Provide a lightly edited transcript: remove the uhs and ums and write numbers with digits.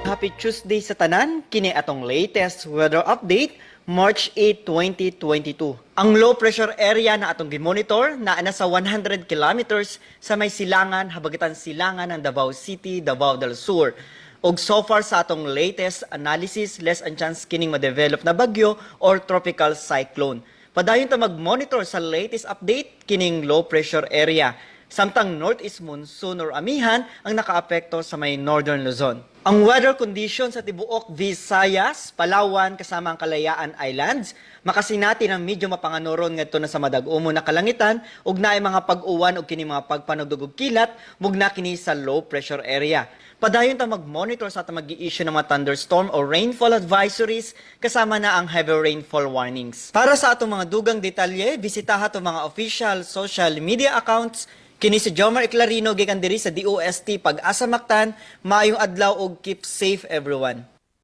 Happy Tuesday sa tanan, kini atong latest weather update, March 8, 2022. Ang low pressure area na atong gimonitor naa na sa 100 kilometers sa may silangan, habagatan silangan ng Davao City, Davao del Sur. Og so far sa atong latest analysis, less ang chance kining ma-develop na bagyo or tropical cyclone. Padayon ta mag-monitor sa latest update kining low pressure area. Samtang northeast monsoon or amihan ang nakaapekto sa may Northern Luzon. Ang weather condition sa tibuok Visayas, Palawan kasama ang Kalayaan Islands, makasinati ng medyo mapanganoron ngadto na sa madag-umo na kalangitan ug naay mga pag-uwan ug kini mga pagpanugdog og kilat mugna kini sa low pressure area. Padayon ta mag-monitor sa atong mag-i-issue ng mga thunderstorm o rainfall advisories kasama na ang heavy rainfall warnings. Para sa atong mga dugang detalye, bisitaha atong mga official social media accounts. Kini si Jomar Eclarino gikan diri sa DOST Pag-asa Mactan. Maayong adlaw ug keep safe, everyone.